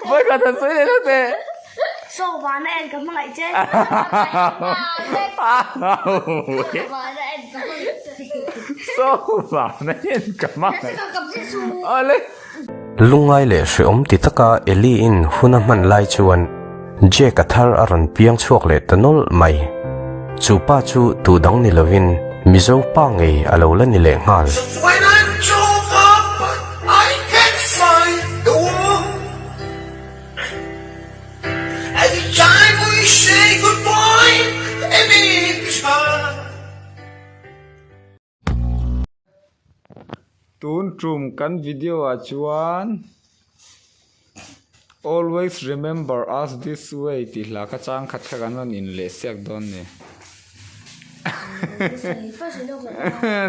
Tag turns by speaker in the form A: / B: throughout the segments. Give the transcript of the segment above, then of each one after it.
A: Vawikhat han sawi leh hlauh teh.
B: Saw vana en ka hmangaih che.
A: Saw vana en ka hmangaih. Awle.
C: Lungngai leh hreawm ti taka Ellie-in hun a hman lai chuan Jake-a thar a rawn piang chhuak leh ta nawlh mai. Chu pa chu tu dang ni lovin Mizo pa ngei a lo la ni leh nghal.
A: Tun tum kan video ah chuan Always remember us this way tih hla kha chang khat kha kan rawn in leh siak dawn ni.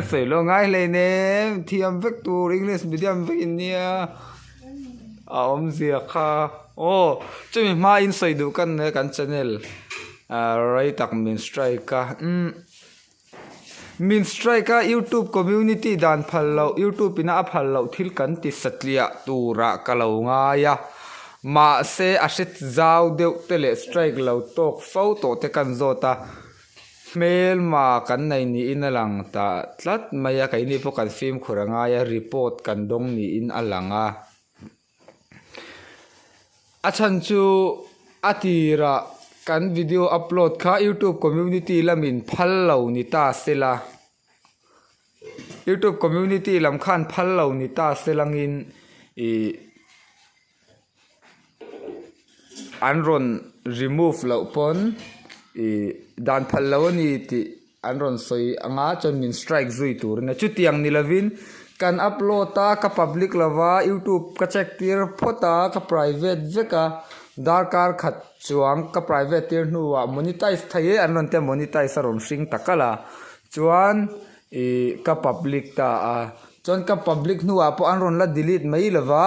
A: Sawi lawk ngai hlei nem thiam vek tur English medium vek in nia a awmzia kha aw chumi hma in sawi duh kan nei a kan channel ah rei tak min strike a umm. Min strike a youtube community dan phal loh youtube ina a phal loh thil kan ti satliah turah ka lo ngai a mahse a hre zau deuh te leh strike lo tawk fo tawh te kan zawt a hmelma kan nei niin a lang ta tlat mai a keini pawh kan fimkhur a ngai a report kan dawng niin a lang a. A chhan chu a tirah kan video upload kha youtube community lamin phal lo ni ta se la youtube community lam khan phal lo ni ta se langin ih an rawn remove loh pawn ih dan phal lo a ni tih. An rawn sawi anga chuan min strike zui tur a nia. Chutiang ni lovin kan upload a, ka public lova youtube ka check tir phawt a, ka private vek a, darkar khat chuang ka private tir hnuah monetize thei e an rawn tia monetize a rawn hring ta kalh a, chuan ih ka public ta a, chuan ka public hnuah pawh an rawn la delete mai lova,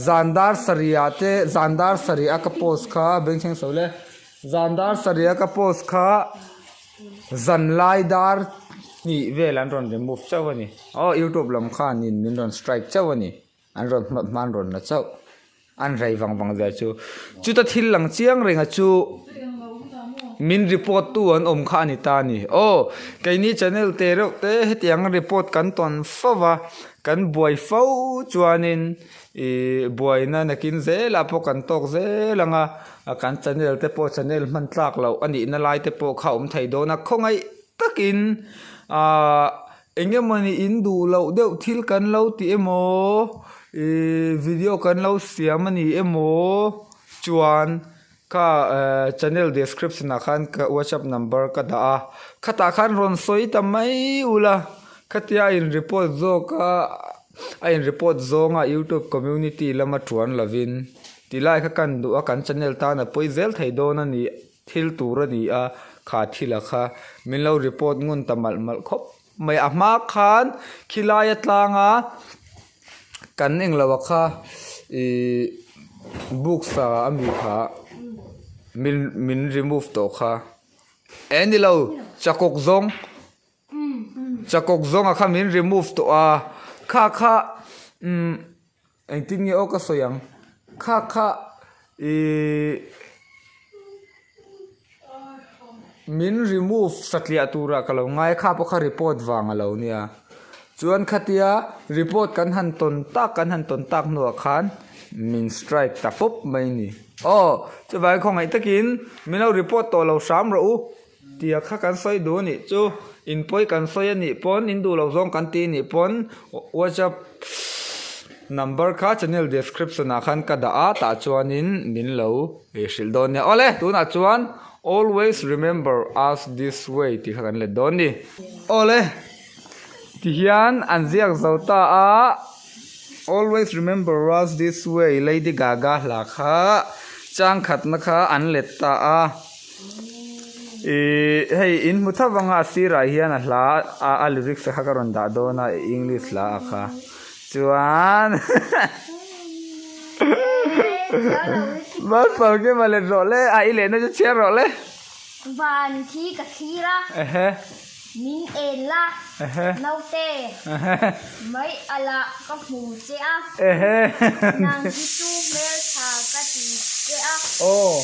A: zan dar sarih ah te zan dar sarih a ka post kha bengchheng sawi le, zan dar sarih a ka post kha. Zan lai dar hnih vel an rawn remove chauh a ni. Aw youtube lam khanin min rawn strike chauh a ni. An rawn hma hma an rawn la chauh. An rei vang vang zia chu. Chuta thil lang chiang renga chu min report tu an awm kha a ni ta a ni. Aw keini channel te reuh te hetiang report kan tawn fo va, kan buai fo chuanin Ih buaina nakin zelah pawh kan tawk zel ang a, kan channel te pawh channel hman tlak loh a nihna lai te pawh kha a awm thei dawn a, khawngaih takin ahh eng emawni in duh loh deuh thil kan lo ti emaw ih video kan lo siam a ni emaw chuan kha ehh channel description ah khan ka whatsapp number ka dah a, khatah khan rawn sawi ta mai ula khatia a in report zawk a. A in report zawnga youtube community lama tuan lovin tilai kha kan duh a kan channel tan a pawi zel thei dawn a ni thil tur a ni a kha thil a kha min lo report ngun ta malh malh khawp mai a hma khan khilai a tlanga kan englo a kha ihh books ah a mi kha min min remove tawh kha eh ni lo chakawk zawng. Chakawk zawnga kha min remove tawh a, kha kha umm engtin nge aw ka sawi ang, kha kha ihh min remove satliah turah ka lo ngai a, kha pawh kha report vang a lo nia, chuan khatia report kan han tawn tak kan han tawn tak hnuah khan min strike ta pawp mai a ni. Aw chuvangin khawngaih takin min lo report tawh lo hram rawh u. Tia kha kan sawi duh anih chu in pawi kan sawi anih pawn in duh loh zawng kan ti anih pawn whatsapp number kha channel description ah khan ka dah a tah chuanin min lo hrilh dawn nia awle tunah chuan always remember us this way tih kha kan let dawn ni awle tihian an ziak zo ta a always remember us this way Lady Gaga hla kha changkhatna kha an let ta a. Ihh hei in hmu tho vang a a sirah hian a hla a a lyrics te kha ka rawn dah dawn a english hla a kha chuan Malsawmkima let rawh le a i lehna chu chhiar rawh le.
B: Van khi ka thlir a.
A: Ehe.
B: Min en la.
A: Ehe.
B: Naute.
A: Ehe.
B: Mai a lah ka hmu che a.
A: Ehe.
B: Nang hi chu hmeltha ka ti. che a.
A: Aw.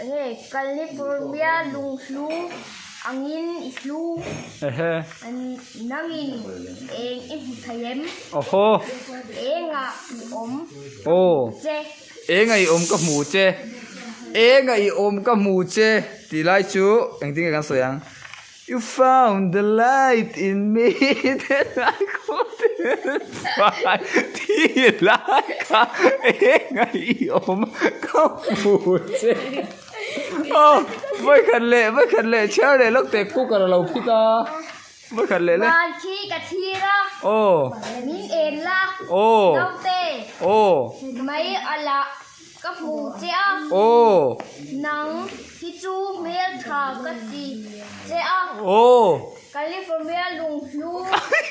B: Enge California lunghlu angin i hlu.
A: Ehe.
B: Nangin eng i hmu thei em?
A: Awhaw.
B: Engah i awm
A: Aw.
B: che.
A: Engah i awm ka hmu che. Engah i awm ka hmu che tih lai chu engtin nge kan sawi ang? You found the light in me that I couldn't find tih lai kha engah i awm ka hmu che. Aw vawikhat leh vawikhat leh chhiar leh lawk teh cooker a lo phit a vawikhat leh le.
B: Van khi ka thlir a.
A: Aw.
B: Min en la.
A: Aw.
B: Naute.
A: Aw.
B: Mai a lah. Ka hmu che a.
A: Aw.
B: Nang hi chu hmeltha ka ti che a.
A: Aw.
B: California lunghlu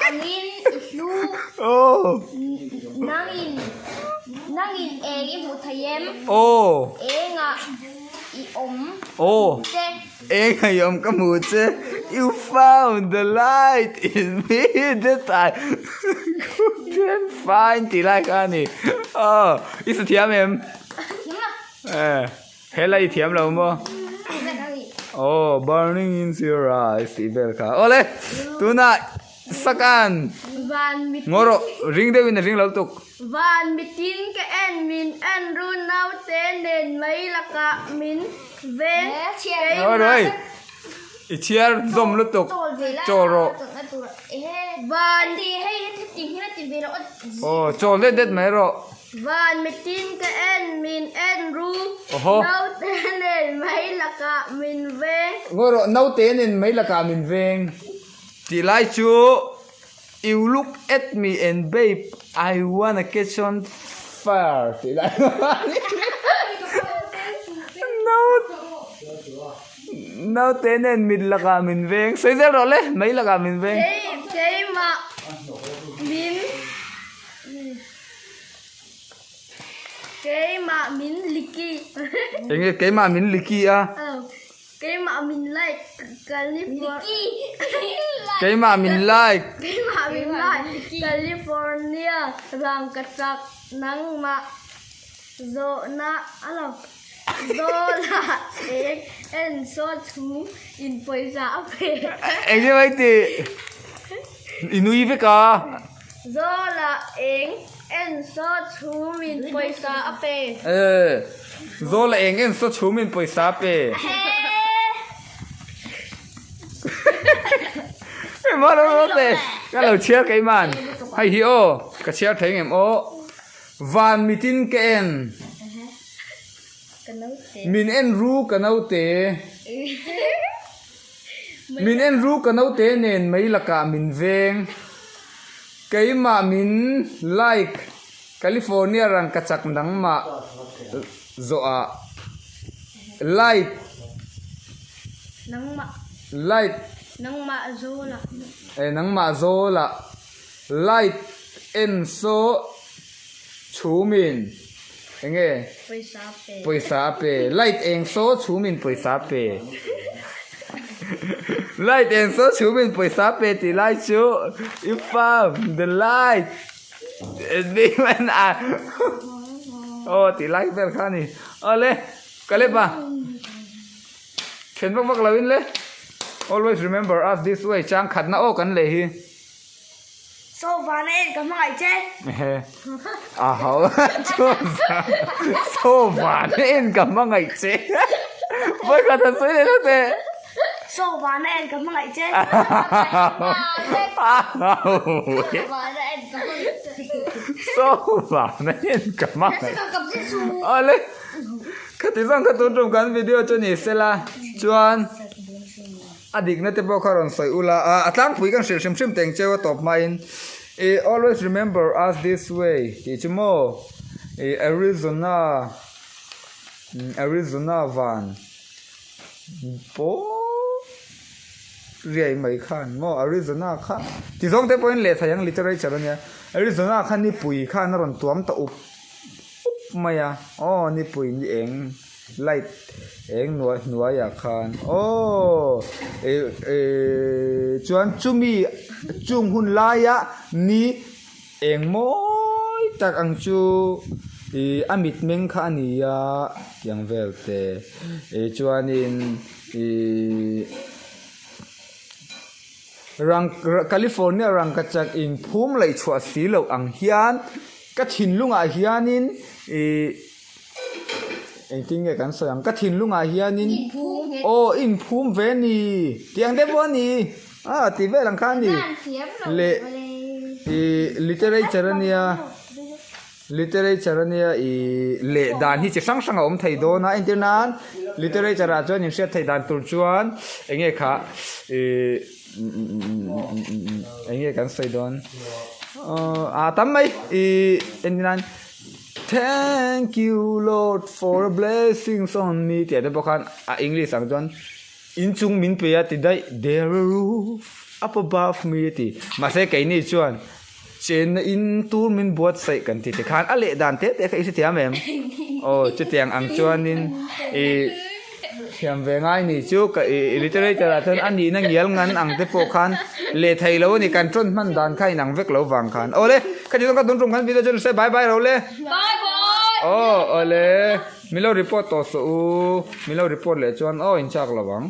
B: angin i hlu.
A: Aw.
B: Nangin nangin eng i hmu thei em?
A: Aw.
B: Engah i awm
A: Aw.
B: che.
A: Engah i awm ka hmu che. You found the light in me that I couldn't find tih lai kha a ni. Aw, i sa thiam em?
B: Thiam lo.
A: Eh, he la i thiam lo maw? Aw, burning in your eyes tih vel kha. Awle, tunah Sakan!
B: Van mitin.
A: Ngaw rawh, ring deuhin a ring lo tuk.
B: Van mitin ka en min en ru naute nen mai lakah min veng keimah.
A: Ngaw rawh hei, i chhiar zawm lutuk, chawl rawh.
B: Van.
A: Aw, chawl det det mai rawh.
B: Van mitin ka en min en ru naute nen mai lakah min veng.
A: Ngaw rawh, naute nen mai lakah min veng. Tih lai chu You look at me and babe I wanna catch on fire tih lai Naute nen mit lakah min veng sawi zel rawh le mai lakah min veng.
B: Keimah min Keimah min liki.
A: Enge keimah min liki a.
B: Keimah min like California
A: Keimah min like
B: Keimah min like California rangkachak nangmah zawhna a lo Zawlah eng en saw chhung in pawisa a pe.
A: Eng nge mai tih i nui vek a.
B: Zawlah eng en saw chhum in pawisa a pe.
A: E, Zawlah eng en saw chhum in pawisa a pe. Hei maw lo lo te, ka lo chhiar keiman. Hei hi aw, ka chhiar thei ngem aw. Van mitin ka en. Min en ru ka naute. Min en ru ka naute nen mai lakah min veng. Keimah min like California rangkachak nangmah zawhah light light nangmah zawlah light en saw chhumin enge pawisa a pe light eng saw chhumin pawisa a pe light eng saw chhumin pawisa a pe tih lai chu i found the light aw tih lai vel kha a ni awle ka lep a then vak vak lo in le always remember us this way chang khatna aw kan leh hi.
B: Saw vana en ka hmangaih che.
A: Ehe. A ho. Saw vana en ka hmangaih che. Vawi khat han sawi leh hlauh teh.
B: Saw vana en ka hmangaih che.
A: Saw vana en ka hmangaih. Awle. Khati zawng kha tun tum kan video chu ni sela chuan. A dikna te pawh kha rawn sawi ula a, a tlangpui kan hrilh hrim hrim teng cheu a tawp hmain I always remember us this way tih chu maw I Arizona Arizona van pawh riai mai khan maw Arizona kha ti zawng te pawhin leh thei ang literature ania Arizona kha nipui khan a rawn tuam ta up up mai a aw nipui ni eng. Light eng hnuai hnuaiah khan aww eh eh chuan chumi chung hun laia ni eng mawi tak ang chu. Ih a mitmeng kha a ni a tiang vel te ih chuanin ih rang California rangkachak inphum laih chhuah si loh ang hian ka thinlungah hianin ih engtin nge kan sawi ang ka thinlungah hianin aw inphum ve a ni tiang te pawh a ni ah tih vel ang kha a ni leh ih literature a nia. Literature ania ih leh dan hi chi hrang hrang a awm thei dawn a entir nan literature ah chuan inhriat theih dan tur chuan eng nge kha ih eng nge kan sawi dawn ah tam mai ih entir nan thank you lord for blessings on me tih ah te pawh khan a english ang chuan inchung min pe a ti daih there a roof up above me a ti mahse keini chuan. Chenna in tur min buatsaih kan ti tikhan a leh dan te te kha i hrethiam em? Aw chutiang ang chuanin i thiam ve ngai ni chu ka i literature ah chuan a nihna ngial ngan ang te pawh khan leh thei lo a ni kan tawn hman dan kha inang vek lo vang khan. Aw le kha ti chuan ka tun tum khan video chu ni se bye bye ro le.
B: Bye bye.
A: Aw aw le min lo report tawh suh u min lo report leh chuan aw in chak lo ang.